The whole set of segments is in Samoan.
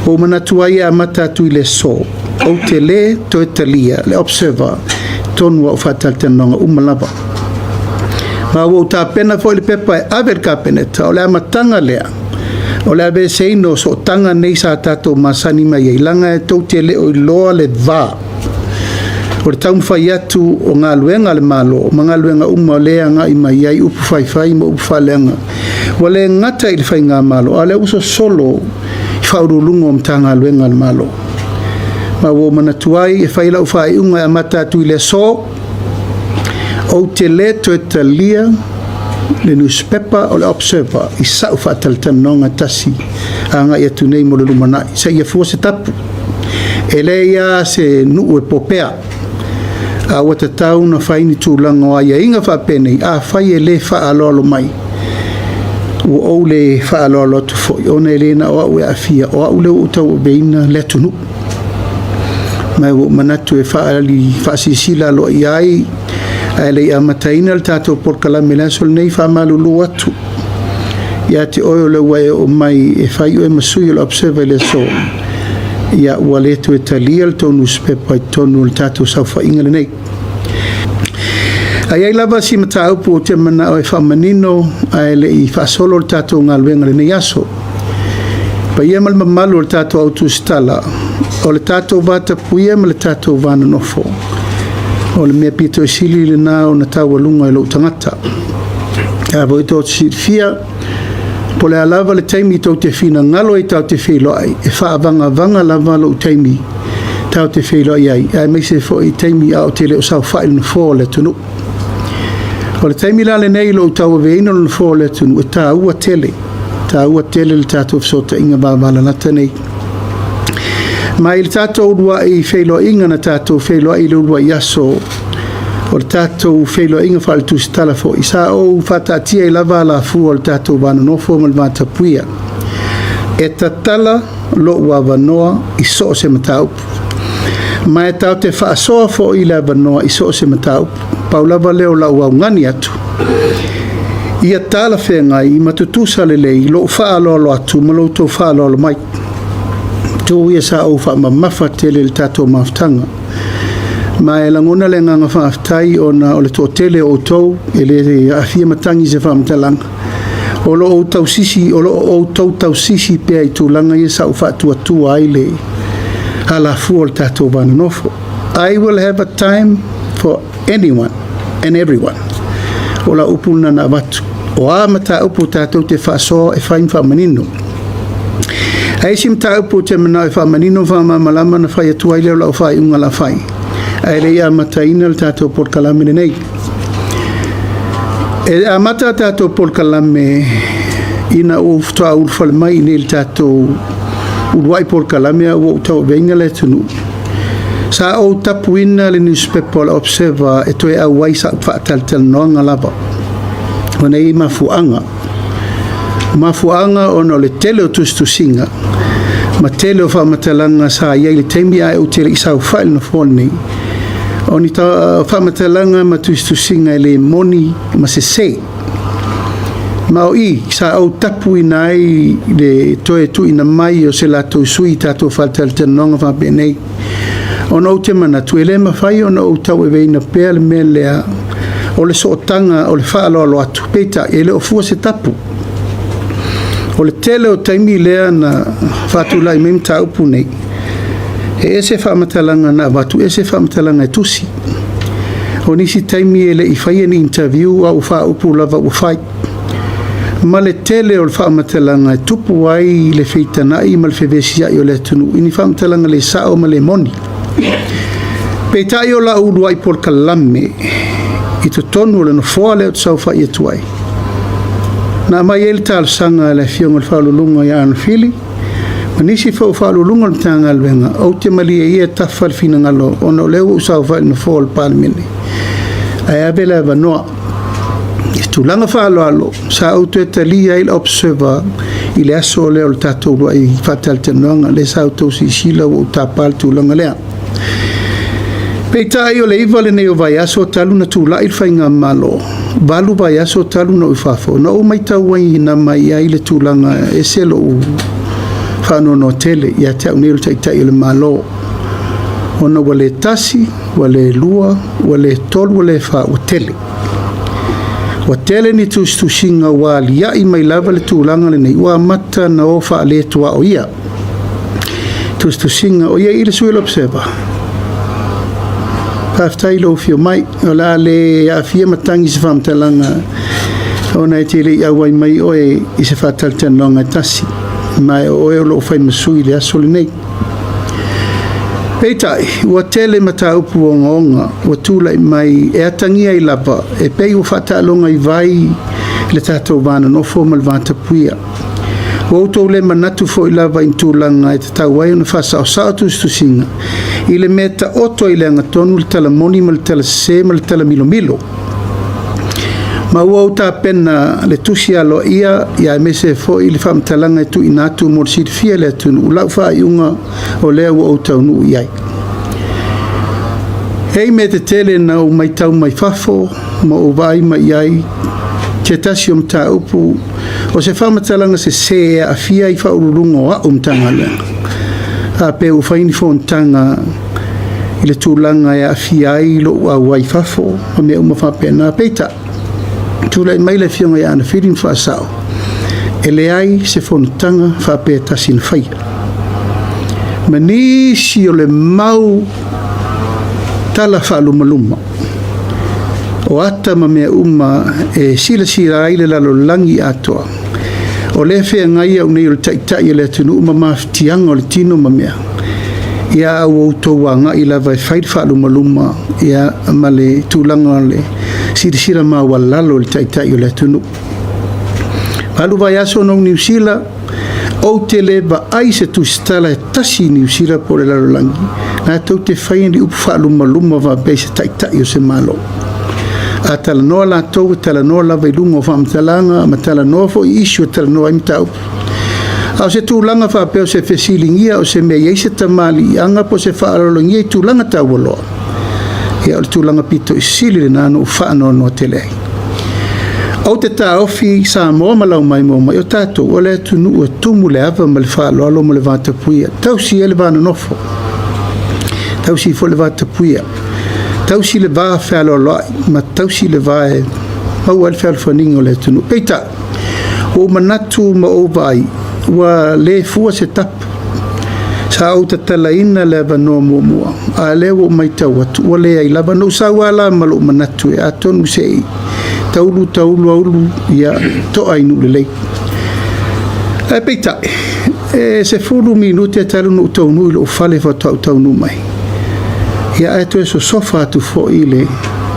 Ua ou manatu ai e amata atu i le aso, ou te lē toe talia le Observer i totonu o au faatalatalanoaga uma lava. Ma ua ou tapena foi le pepa e ave i le Kapeneta, o le amataga lea o le aveeseina o sootaga nei sa tatou masani mai ai, leaga e tou te le o iloa le va o le taumafai atu o galuega a le Malo ma galuega uma o lea e agai mai ai upu faifai ma upu faaleaga. Ua le gata i le faigamalo, a o lea ua sosolo i Faauluuluga o Matagaluega a le Malo. Ma ua ou manatu ai e fai lau faaiuga e amata atu i le aso, ou te le toe talia le nusipepa o le Observer i sau faatalatalanoaga e tasi agai atu nei mo le lumanai, seia fua se tapu. E leai lava se nuu e popea, a ua tatau ona fai ni tulaga o aiaiga faapenei. Afai e le faaaloalo mai, ua ou le faaaloalo atu foi, ona e le na o au e aafia, o au lea ua ou tauaveina le atunuu. Ma ua ou manatu e faaali faasilasila aloaia ai, ae le i amataina le tatou polokalame i le aso lenei, e faamalulu atu ia te oe o le ua e oo mai e fai oe ma sui o le Observer i le aso, ia ua le toe talia le tou nusipepa i totonu o le tatou saofaiga lenei. Ae i ai lava si mataupu ou te manao e faamanino ae le i faasolo le tatou galuega i lenei aso. Paia ma le mamalu o le tatou au tusitala, o le tatou vatapuia ma le tatou va nonofo, o le mea pito i sili lena ona taualuga e lou tagata. A foi tou te silafia, po o le a lava le taimi tou te finagalo ai tatou te feiloai, e faavagavaga lava lou taimi tatou te feiloai ai, aemaise foi taimi a o te le o saofai i le nofoa o le atunuu. O le taimi la lenei i lou tauaveina o le nofoa o le atunuu, e taua tele, taua tele le tatou fesootaiga vavalalata nei. Ma i le tatou uluai feiloaiga na tatou feiloai i le uluai aso o le tatou feiloaiga faale-tusitala foi, sa ou faataatia ai lava alafua o le tatou va nonofo ma le vatapuia, e tatala lou avanoa i so o se mataupu, ma e tatou te faasoa foi i le avanoa i so o se mataupu. Pau lava lea o lau augani atu, ia talafeagai ma tutusa lelei lou faaaloalo atu ma lo outou faaaloalo mai. Itu ia sa ou faamamafa tele i le tatou mafutaga. Ma e lagona le agaga faafetai ona o le toatele o outou, e le aafia matagi i se faamatalaga, o lo o outou tausisi pea i tulaga ia sa ou faatuatua ai le alafua o le tatou va nonofo. I will have a time for anyone and everyone. O lau upu lena na avatu. O a mataupu tatou te faasoa e fai ma faamanino. Ae isi mataupu ou te manao e faamanino ma faamalamalama na fai atu ai lea o lau faaiuga la fai, ae le i amataina le tatou polokalame lenei. E amata a tatou polokalame ina ua faatoa ulufale mai i le tatou uluai polokalame a ua ou tauaveina le atunuu. Sa ou tapuina le newspaper o le Observer e toe auai sau faatalatalanoaga lava. Ona e i ai mafuaaga. O mafuaaga ona o le tele o tusitusiga ma tele o faamatalaga sa i ai i le taimi ae ou te le i saofai i le nofoa lenei. O ni faamatalaga ma tusitusiga e le moni ma sese. Ma o i sa ou tapuina ai le toe tuuina mai o se latou sui i tatou faatalatalanoaga faapenei, ona ou te manatu e le mafai ona ou tauaveina pea le mea lea o le sootaga o le faaaloalo atu, peitai e le o fua se tapu. O le tele o taimi lea na faatulai mai mataupu nei, e ese faamatalaga na avatu, ese faamatalaga e tusi. O nisi taimi e le i faia ni interview a ua faaupu lava ua fai. Ma le tele o le faamatalaga e tupu ai le feitanai ma le fevesiai o le atunuu i ni faamatalaga le sao ma le moni. Peitai o lau uluai polokalame i totonu o le nofoa lea ou te saofai atu ai, na aumai ai le talosaga a le Afioga i le Faauluuluga ia Arnold Fili ma nisi foi o Faauluuluga o le Matagaluega, ou te malie ia e tafa le finagalo ona o lea ua ou saofai i le nofoa o le Palemene, ae ave le avanoa. I tulaga faaaloalo, sa ou toe talia ai le Observer i le aso lea o le tatou uluai faatalatalanoaga, lea sa outou silasila ua ou tapa le tulaga lea. Peitai o le 9 lenei o vaiaso talu ona tulai le faigamalo, 8 vaiaso talu ona ou i fafo, na ou matauina mai ai le tulaga e ese lou Faanoanoa tele ia te au nei o le Taitai o le Malo, ona ua le tasi, ua le lua, ua le tolu, ua le fa, ua tele. Ua tele ni tusitusiga ua alia'i mai lava le tulaga lenei ua amata ona o faaletoaoia. Tusitusiga o i ai i le sui usufono o le Observer. Faafetai i lou afio mai. O le a le aafia matagi i se faamatalaga ona e te le i auai mai oe i se faatalatalanoaga e tasi, ma o oe o lo o fai ma sui i le aso lenei. Peitai, ua tele mataupu ogaoga ua tulai mai e atagia ai lava e pei ua faataaloga i vai le tatou va nonofo ma le vatapuia. Ua outou le manatu foi lava i ni tulaga e tatau ai ona faasaosao tusitusiga i le mea e taoto ai i le agatonu le tala moni ma le tala sese ma le tala milomilo. Ma ua ou tapena le tusi aloaia ia aemaise foi le faamatalaga e tuuina atu mo le silafia e le atunuu lau faaiuga o lea ua ou taunuu i ai. E i mea tetele na ou matau mai fafo ma ou vaai mai i ai se tasi o mataupu o se faamatalaga sese e aafia ai faauluuluga o au Matagaluega, faapea ua fai ni fonotaga i le tulaga e aafia ai lou auai i fafo ma mea uma faapena. Peitai, tulai mai le Afioga ia Agafili ma faasao, e leai se fonotaga faapea e tasi na faia. Ma nisi o le mau tala faalumaluma o ata ma mea uma e silasila ai le lalolagi atoa, o lea e feagai au nei o le Taitai o le atunuu ma mafatiaga o le tino ma mea, ia a ua outou agai lava e fai le faalumaluma ia ma le tulaga o le silasila maualalo i le Taitai o le atunuu. 8 vaiaso na ou Niu Sila, ou te le vaai i se tusitala e tasi i Niu Sila po o le lalolagi latou te faia ni upu faalumaluma faapea i se Taitai o se Malo. A talanoa latou, e talanoa lava i luga o faamatalaga ma talanoa foi i issue e talanoa ai mataupu. A o se tulaga faapea o se fesiligia o se mea e i ai se tamaliiaga po o se faaaloalogia i tulaga taualoa, ia o le tulaga pito i sili lena na ou faanoanoa tele ai. Ou te taofi Samoa ma lau maimoa mai, o tatou o le atunuu e tumu le ava ma le faaaloalo ma le vatapuia, tausi ai le va nonofo, tausi foi le vatapuia, tausi le va fealoaloai ma tausi le va e maua ai le fealofaniga o le atunuu. Peitai, ua ou manatu ma ou vaai, ua le fua se tapu. Sa ou tatalaina le avanoa muamua, a o lea ua ou matau atu ua leai lava. Na ou sau lava la ma lou manatu, atonu se i taulu taulu aulu, ia to'a i nuu lelei. Ae peitai, e 10 minute talu ona ou taunuu i lou fale faatoa ou taunuu mai, ia ae toe sosofa atu foi le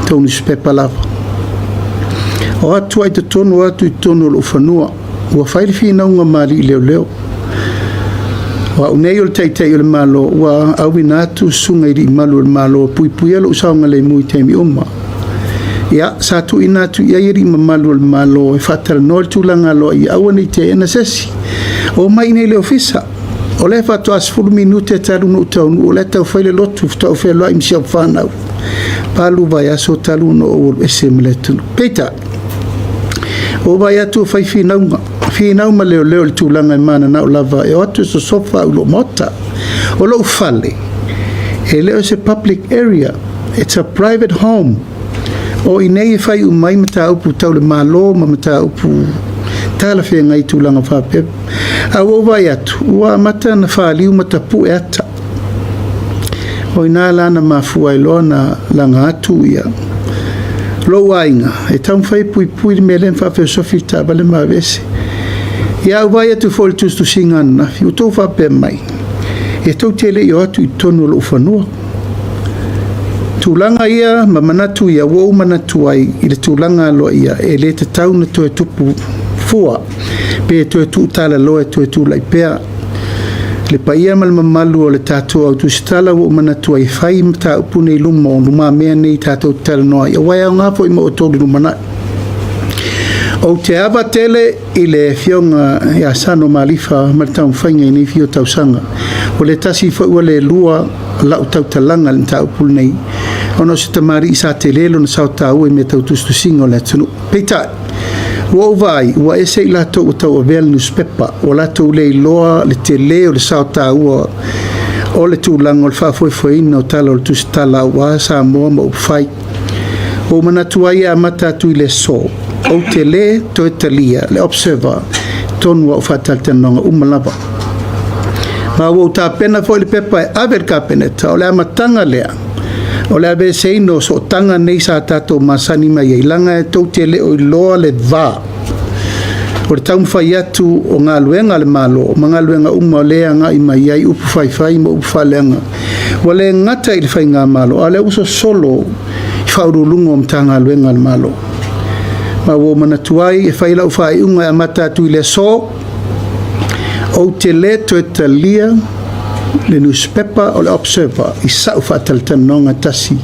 tou nusipepa lava. O atu lava i totonu, o atu i totonu o lou fanua, ua fai le finauga ma alii leoleo. O au nei o le Taitai o le Malo, ua auina atu susuga i alii malu o le Malo e puipuia lou saogalemu i taimi uma. Ia, sa tuuina atu i ai alii mamalu o le Malo e faatalanoa le tulaga aloaia, aua ne i teena se isi. Omai i inei i le ofisa. O lea faatoa 10 minute talu ona ou taunuu, o lea e tau fai le lotu, faatoa ou feiloai ma si au fanau. 8 vaiaso talu ona ou alu ese ma le atunuu. Peitai, ua ou vaai atu ua fai finauga, finau ma leoleo i le tulaga e mananao lava e o atu e sosofa au i lou maota. O lou fale, e le o se public area, it's a private home. O i inei e fai uma ai mataupu tau le Malo ma mataupu talafeagai i tulaga faapea. A ua ou vaai atu, ua amata ona faliu ma tapue ata. O i ina la na mafua ai loa ona laga atu ia lou aiga e taumafai e puipui le mea lea ma faafeosofi le taavale ma aveese. Ia, a ou vaai atu foi i le tusitusiga ananafi, ua outou faapea mai, e tou te le i o atu i totonu o lou fanua. Tulaga ia ma manatu ia ua ou manatu ai i le tulaga aloaia e le tatau ona toe tupu fua pe toe tuutalaloa e toe tulai pea. Le paia ma le mamalu o le tatou au tusitala ua ou manatu ai e fai mataupu nei i luma o lumamea nei tatou te talanoa ai, aua e aoga foi mo outou i le lumanai. Ou te ava tele i le Afioga ia Sano Malifa ma le taumafaiga i nei fia o tausaga. Ua le tasi foi ua le lua lau tautalaga i le mataupu lenei, ona o se tamalii sa tele lona sao taua i mea tau tusitusiga o le atunuu. Peitai, Ua ou vaai, ua ese i latou ua tauavea le nusipepa, ua latou le iloa le telē o le sao taua o le tulaga o le faafoefoeina o tala o le tusitala aua Samoa ma upufai. Ua ou manatu ai e amata atu i le aso, ou te lē toe talia le Observer i totonu o au faatalatalanoaga uma lava. Ma ua ou tapena foi le pepa e ave i le Kapeneta, o le amataga lea o le aveeseina o sootaga nei sa tatou masani mai ai, leaga e tou te le o iloa le va o le taumafai atu o galuega a le Malo ma galuega uma o lea e agai mai ai upu faifai ma upu faaleaga. Ua le gata i le faigamalo, a o lea ua sosolo i Faauluuluga o Matagaluega a le Malo. Ma ua ou manatu ai e fai lau faaiuga e amata atu i le aso, ou te le toe talia le nusipepa o le Observer i sau faatalatalanoaga e tasi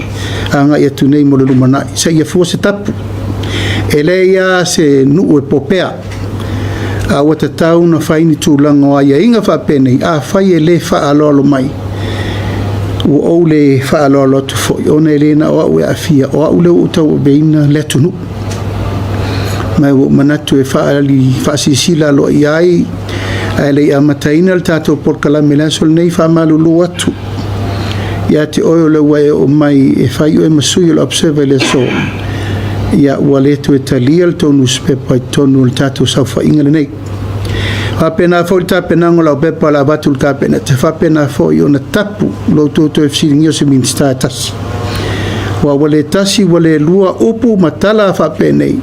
agai atu nei mo le lumanai, seia fua se tapu. E leai lava se nuu e popea, a ua tatau ona fai ni tulaga o aiaiga faapenei, afai e le faaaloalo mai, ua ou le faaaloalo atu foi, ona e le na o au e aafia, o au lea ua ou tauaveina le atunuu. Ma ua ou manatu e faaali faasilasila aloaia ai, ae le i amataina le tatou polokalame i le aso lenei, e faamalulu atu ia te oe o le ua e oo mai e fai oe ma sui o le Observer i le aso, ia ua le toe talia le tou nusipepa i totonu o le tatou saofaiga lenei. E faapena foi le tapenaga o lau pepa o le a avatu i le Kapeneta, e faapena foi ona tapu lo outou toe fesiligia o se Minisita e tasi. Aua ua le tasi ua le lua upu ma tala faapenei,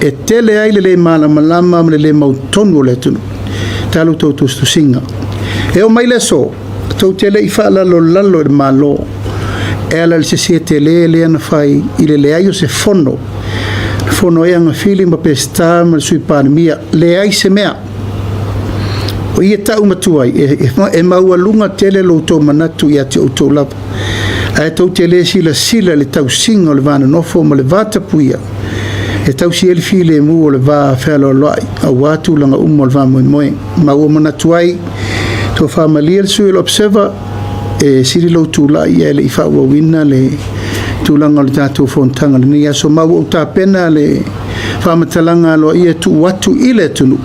e tele ai le le malamalama ma le le mautonu o le atunuu talu tou tusitusiga. E oo mai le aso, tou te le i faalalolalo i le Malo e ala i le sese tele lea na fai i le leai o se fono, na fono ai Agafili ma Peseta ma le Sui Palemia, leai se mea. O i e tau matua ai, e maualuga tele lo outou manatu ia te outou lava, ae tou te le silasila i le tausiga o le va nonofo ma le va tapuia e tausi ai le filemu o le va fealoaloai aua tulaga uma o le faamoemoe. Ma ua manatu ai, tofa malie le sui usufono o le Observer, e sili lou tulai ae le i faaauauina le tulaga o le tatou fonotaga i lenei aso. Ma ua ou tapena le faamatalaga aloaia e tuu atu i le atunuu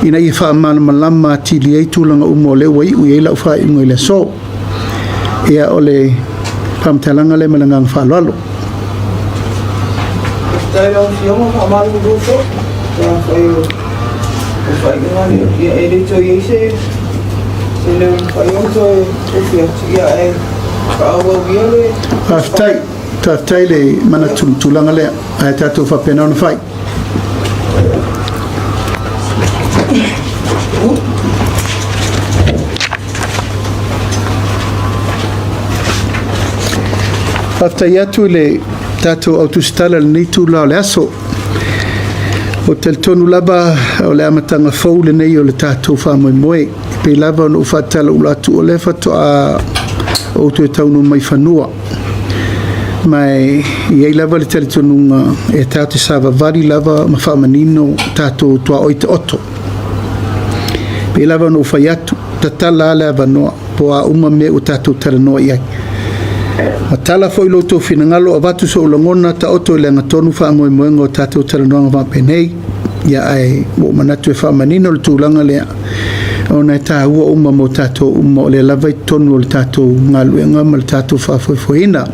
ina ia faamalamalama atili ai tulaga uma o lea ua iu i ai lau faaiuga i le aso. Ia, o le faamatalaga lea ma le agaga faaaloalo. Faafetai i lau Afioga, faamalulu foi pe afai o le faaiuga lea, ia e le toe i ai se leo e mafai ona toe tofi atu, ia ae faaauau ia le Faafetai, faafetai le manatu i le tulaga lea, ae tatou faapena ona fai. Faafetai atu i le tatou autusitala i lenei itula o le aso. Ou te talitonu lava o le amataga fou lenei o le tatou faamoemoe. E pei lava ona ou faatalaula atu, o lea faatoa ou toe taunuu mai fanua. Ma e i ai lava le talitonuga e tatou te savavali lava ma faamanino tatou tuaoi taoto. E pei lava ona ou fai atu, tatala lava le avanoa po o a uma mea ua tatou talanoa i ai. Matala foi lo outou finagalo, avatu sou lagona, taoto i le agatonu faamoemoega o tatou talanoaga faapenei. Ia ae ua ou manatu e faamanino le tulaga lea, ona e taua uma mo tatou uma o lea lava e i totonu o le tatou galuega ma le tatou faafoefoeina.